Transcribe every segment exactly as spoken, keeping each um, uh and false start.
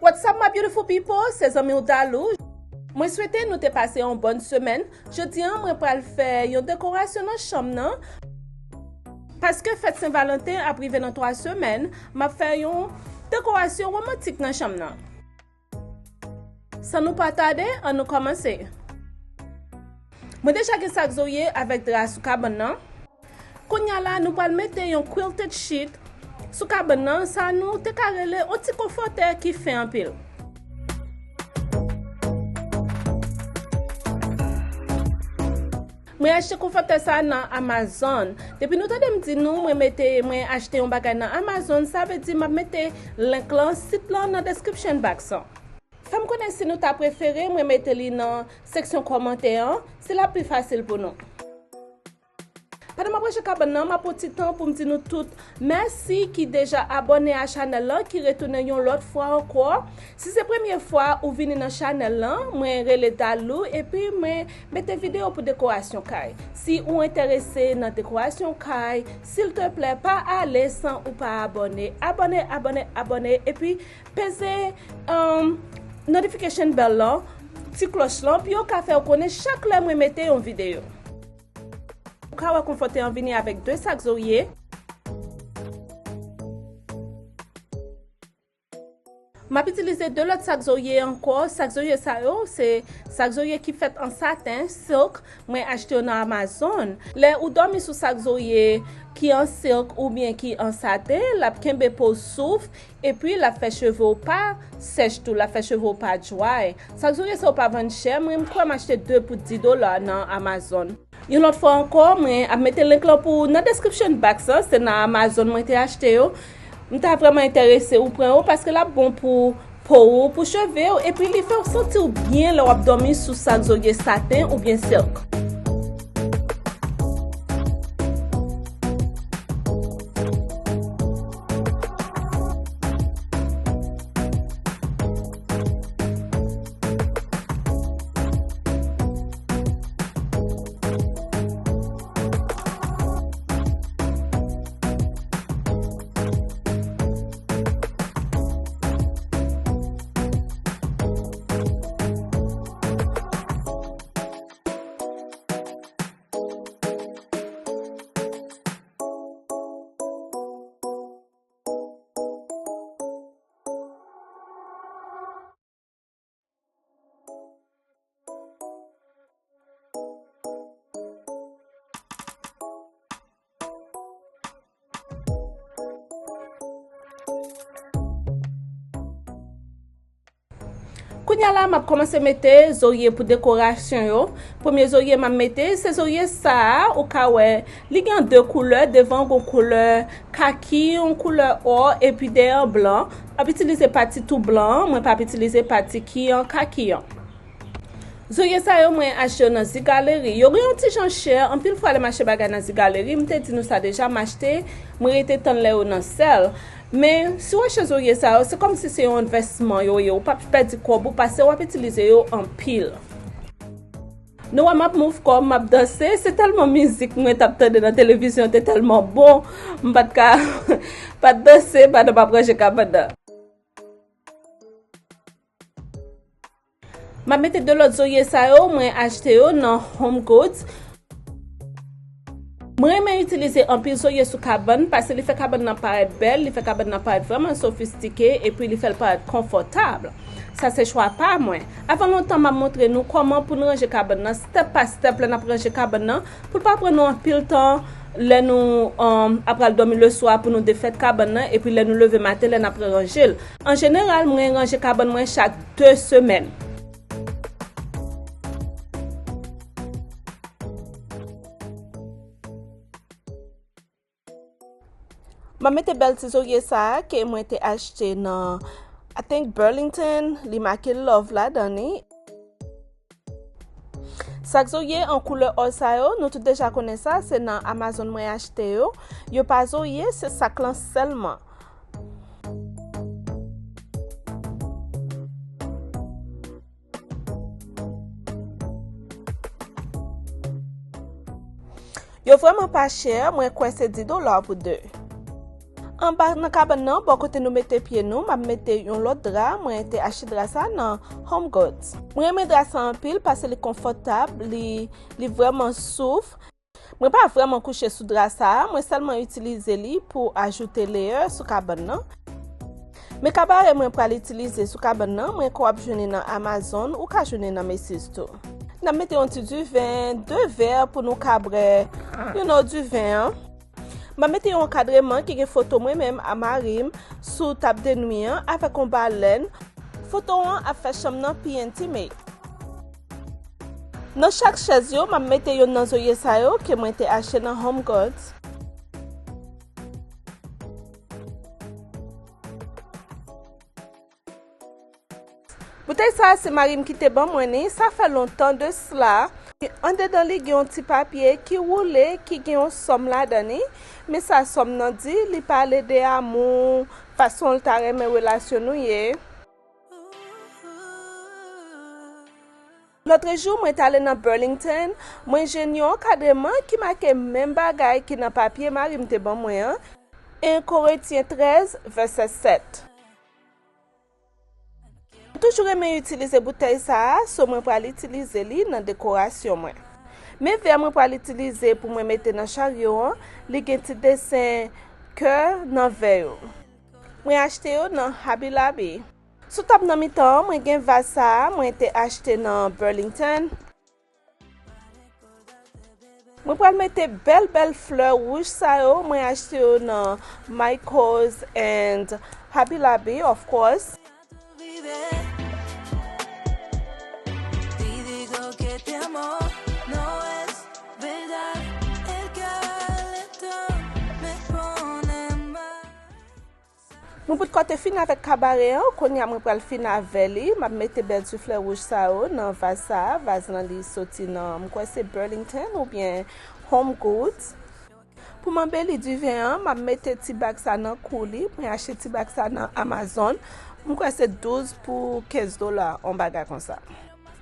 What's up, my beautiful people? Se zanmi w Dalou. Mwen swete nou te pase yon bòn semèn. Jodi a, mwen pral fè yon dekorasyon nan chanm nan. Paske fèt Sen Valanten ap rive nan twa semèn, m ap fè yon dekorasyon womantik nan chanm nan. San nou pa tade, ann nou kòmanse. Mwen deja gen sak zorye avèk dra sou kabann nan. Kounye a la, nou pral mete yon quilted sheet sou kabann nan, sa nou te ka rele yon ti konfòtè ki fen anpil. Mwen achte konfòtè sa nan Amazon. Depi nou tande m di nou, mwen mete, mwen achte yon bagay nan Amazon, sa vle di m ap mete link lan, sit lan nan description box lan. Fè m konnen si nou ta prefere mwen mete li nan seksyon kòmantè an, si l ap pi fasil pou nou. Pandan m ap ranje kabann nan, m ap pran ti tan pou m di nou tout mèsi ki deja abòne a chanèl lan, ki retounen yon lòt fwa ankò. Si se premye fwa ou vini nan chanèl lan, mwen rele Dalou epi mwen mete videyo pou dekorasyon kay. Si ou enterese nan dekorasyon kay, silteplè pa ale san ou pa abòne. Abòne, abòne, abòne epi peze, um, notification bell lan, ti klòch lan, pou yo ka fè w konnen chak lè mwen mete yon videyo. Ou ka wè konfòtè an vini avèk de sak zorye. M ap itilize de lòt sak zorye ankò. Sak zorye sa yo, se sak zorye ki fèt an saten, silk. Mwen achte yo nan Amazon. Lè ou dòmi sou sak zorye ki an silk oubyen ki an saten, l ap kenbe po w souf, epi l ap fè cheve w pa sèch tou, l ap fè cheve w pa dry. Sak zorye sa yo pa vann chè, mwen m kwè m achte de pou dis dola nan Amazon. Yon lòt fwa ankò, mwen ap mete link lan pou ou nan description box lan, se nan Amazon mwen te achte yo. M ta vrèman enterese ou pran yo paske l ap bon pou po w, pou cheve w, epi li fè w santi w byen lè w ap dòmi sou sak zorye saten oubyen silk. Kounye a la, m ap kòmanse mete zorye pou dekorasyon yo. Premye zorye m ap mete, se zorye sa a, ou ka wè, li gen de koulè, devan gon koulè kaki, yon koulè ò, epi dèyè an blan. M ap itilize pati tou blan an, mwen p ap itilize pati ki an kaki an. Zorye sa yo, mwen achte yo nan Zigaleri. Yo gen yon ti jan chè, anpil fwa lè m achte bagay nan Zigaleri, m te di nou sa deja, m achte, mwen rete tann lè yo nan sèl. Men, si w achte zorye sa yo, se kòmsi se yon envèsman yo ye. Ou p ap pèdi kòb ou, paske w ap itilize yo anpil. Nou wè m ap move kò m, m ap danse, se tèlman mizik mwen t ap tande nan televizyon te tèlman bon, m pa t ka pa t danse pandan m ap ranje kabann nan. M ap mete de lòt zorye sa yo, mwen achte yo nan Home Goods. Mwen renmen itilize anpil zorye sou kabann, paske li fè kabann nan parèt bèl, li fè kabann nan parèt vrèman sofistike, epi li fè l parèt konfòtab. Sa se chwa pa mwen. Avan lontan, m ap montre nou kòman pou n ranje kabann nan, step pa step, lè n ap ranje kabann nan, pou l pa pran nou anpil tan lè nou, um, ap pral dòmi leswa pou nou defèt kabann nan, epi lè nou leve maten, lè n ap ranje l. An jeneral, mwen ranje kabann mwen chak de semèn. M ap mete bèl ti zorye sa a ke mwen te achte nan, I think, Burlington. Li make Love ladan li. Sak zorye an koulè ò sa yo, nou tout deja konnen sa, se nan Amazon mwen achte yo. Yo pa zorye, se sak lan sèlman. Yo vrèman pa chè, mwen kwè se dis dola pou de. Anba nan kabann nan, bò kote nou mete pye nou, m ap mete yon lòt dra. Mwen te achte dra sa nan Home Goods. Mwen renmen dra sa anpil paske li konfòtab, li, li vrèman souf. Mwen pa vrèman kouche sou dra sa a, mwen sèlman itilize li pou ajoute layer sou kabann nan. Men kabare mwen pral itilize sou kabann nan, mwen kwè w ap jwenn li nan Amazon, ou ka jwenn li nan Macy's tou. N ap mete yon ti diven, de vè pou nou ka bwè, you know, diven an. M ap mete yon ankadreman ki gen foto mwen menm a mari m sou tab de nwi an avèk yon balèn. Foto an ap fè chanm nan pi entime. Nan chak chèz yo, m ap mete youn nan zorye sa yo ke mwen te achte nan Home Goods. Boutèy sa a se mari m ki te ban mwen li, sa fè lontan de sla. Andedan li gen yon ti papye ki woule, ki gen yon sòm ladan li. Men sa sòm nan di, li pale de amou, fason l ta renmen relasyon nou ye. Lòtrejou, mwen t ale nan Burlington, mwen jwenn yon ankadreman ki make menm bagay ki nan papye mari m te ban mwen an, en Korentyen trèz, vèsè sèt. Mwen toujou renmen itilize boutèy sa a, so mwen pral itilize li nan dekorasyon mwen. Men vè mwen pral itilize pou mwen mete nan charyo an, li gen ti desen kè nan vè yo. Mwen achte yo nan Hobby Lobby. Sou tab nan mitan an, mwen gen vaz sa a, mwen te achte nan Burlington. Mwen pral mete bèl bèl flè wouj sa yo, mwen achte yo nan Michaels and Hobby Lobby, of course. Mwen potkò te fin avèk kabare an, kounye a mwen pral fin avè li. M ap mete bèl ti flè wouj sa yo nan vaz sa a. Vaz lan li soti nan, m kwè se Burlington oubyen Home Goods. Pou m anbeli diven an, m ap mete ti bag sa nan kou li. Mwen achte ti bag sa nan Amazon. M kwè se douz pou kenz dola, yon bagay konsa.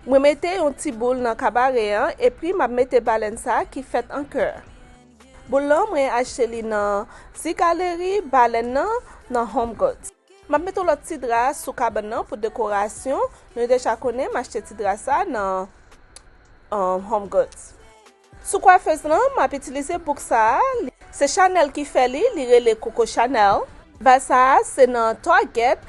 Mwen mete yon ti boul nan kabare an, epi m ap mete balèn sa ki fèt an kè. Boul lan, mwen achte li nan Ti Galeri, balèn nan, nan Home Goods. M ap mete yon lòt ti dra sou kabann nan pou dekorasyon. Nou deja konnen m achte ti dra sa nan, um, Home Goods. Sou kwafèz lan, m ap itilize bouk sa a. Li, se Chanel ki fè li, li rele Coco Chanel. Vaz sa a, se nan Target,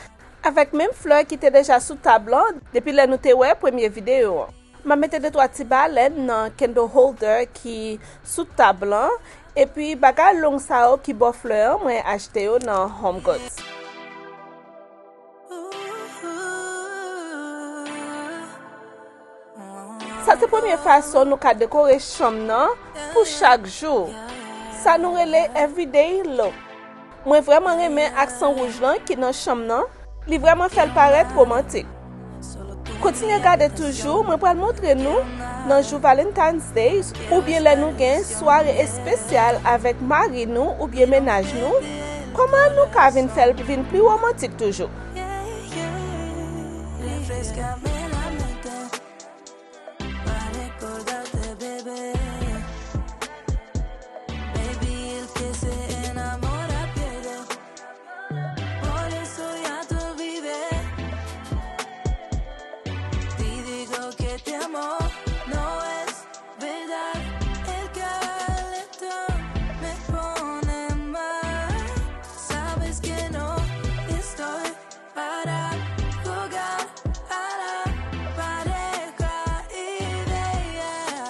avèk menm flè ki te deja sou tab lan, depi lè nou te wè premye videyo an. M ap mete de twa ti balèn nan candle holder ki sou tab lan, epi bagay long sa yo ki bò flè an, mwen achte yo nan Home Goods. Sa se premye fason nou ka dekore chanm nan pou chak jou. Sa nou rele everyday look. Mwen vrèman renmen aksan wouj lan ki nan chanm nan. Li vrèman fè l parèt womantik. Kontinye gade toujou, mwen pral montre nou nan jou Valentine's Day oubyen lè nou gen sware espesyal avèk mari nou oubyen mennaj nou, kòman nou ka vin fè l vin pli womantik toujou. Refrescame la mente pa recordarte, bebé. Baby, el que se enamora pierde. Por eso ya te olvidé. Te digo que te amo, no es verdad. El calentón me pone mal. Sabes que no estoy para jugar a la pareja idea.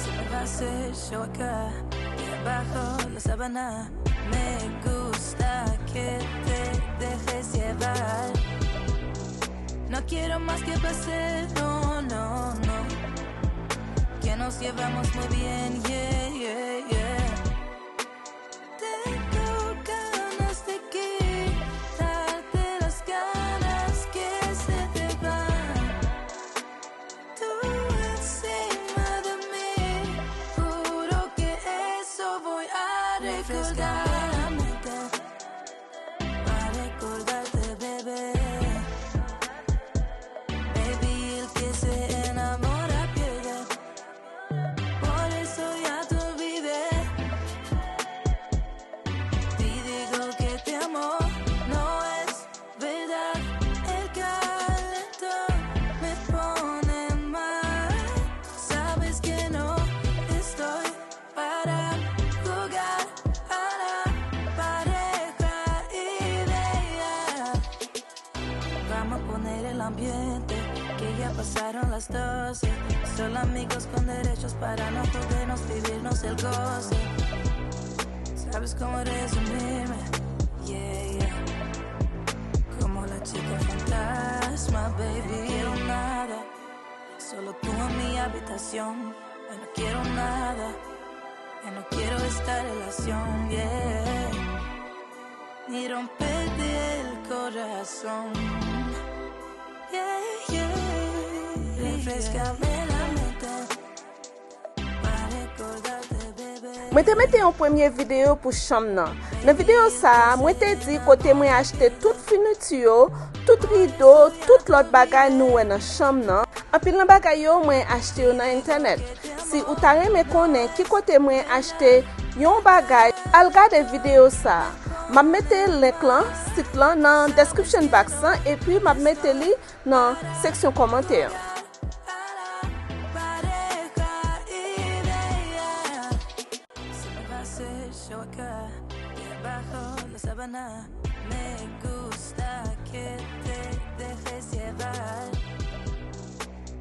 Se me va a hacer show acá y abajo la sábana. Me gusta que te dejes llevar. No quiero más que placer, no, no, no. Que nos llevamos muy bien, yeah, yeah, yeah. Tengo ganas de quitarte las ganas que se te van. Tú encima de mí, juro que eso voy a recordar. Refrescame la mente pa recordarte, bebé. Baby, el que se enamora pierde. Por eso ya te olvidé. Te digo Pasaron las doce, solo amigos con derechos para no jodernos, vivirnos el goce. ¿Sabes cómo resumirme? Yeah, yeah. Como la chica fantasma, baby. No quiero nada, solo tú en mi habitación. Ya no quiero nada, ya no quiero esta relación, yeah. Ni romperte el corazón. Yeah, yeah. Refrescame la mente pa recordarte, bebé. Mwen te mete yon premye videyo pou chanm nan. Nan videyo sa a, mwen te di kote mwen achte tout finiti yo, tout rido, tout lòt bagay nou wè nan chanm nan. Anpil nan bagay yo, mwen achte yo nan entènèt. Si ou ta renmen konnen ki kote mwen achte yon bagay, al gade videyo sa a. M ap mete link lan, sit lan, nan description box lan, epi m ap mete li nan seksyon kòmantè an. Se me va a hacer show acá, y abajo la sábana. Me gusta que te dejes llevar.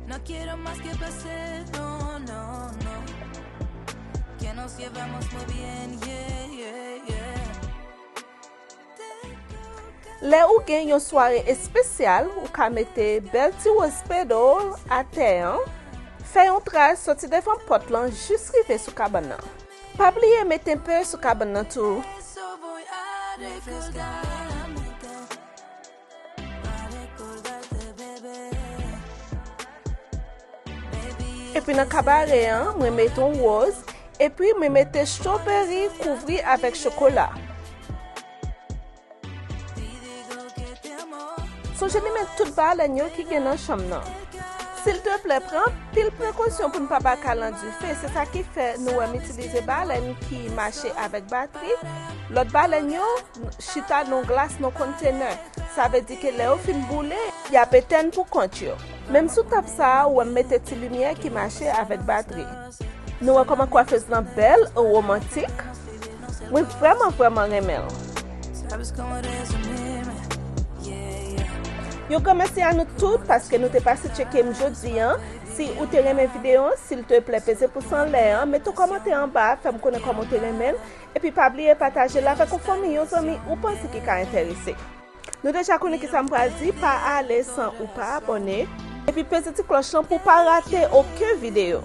No quiero más que placer, no, no, no. Que nos llevamos muy bien, yeah, yeah, yeah. Lè ou gen yon sware espesyal, ou ka mete bèl ti woz pedo atè an. Fè yon tray soti devan pòt lan jis rive sou kabann nan. Pa bliye met enpe sou kabann nan tou. Epi nan kabare an, mwen met yon woz, epi mwen mete strawberry kouvri avèk chokola. Sonje limen tout balèn yo ki gen nan chanm nan. Silteplè, pran anpil prekosyon pou n pa ba kay lan dife. Se sa ki fè nou wè m itilize balèn ki mache avèk batri. Lòt balèn yo chita nan glas, nan kontenè. Sa vle di ke lè yo fin boule, y ap etèn pou kont yo. Menm sou tab sa a, ou wè m mete ti limyè ki mache avèk batri. Nou wè kòman kwafez lan bèl, womantik. Mwen vrèman, vrèman renmen l. Yon gran mèsi a nou tout paske nou te pase tcheke m jodi an. Si ou te renmen videyo an, silteplè peze pous anlè an, mete yon kòmantè anba, fè m konnen kòman w te renmen l, epi pa bliye pataje l avèk yon fanmi, yon zanmi ou panse ki ka enterese. Nou deja konnen kisa m pral di, pa ale san ou pa abòne. Epi peze ti klòch lan pou w pa rate okenn videyo.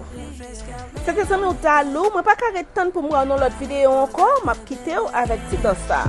Se te zanmi w Dalou, mwen pa ka ret tann pou m wè w nan lòt videyo ankò, m ap kite w avèk ti dans sa.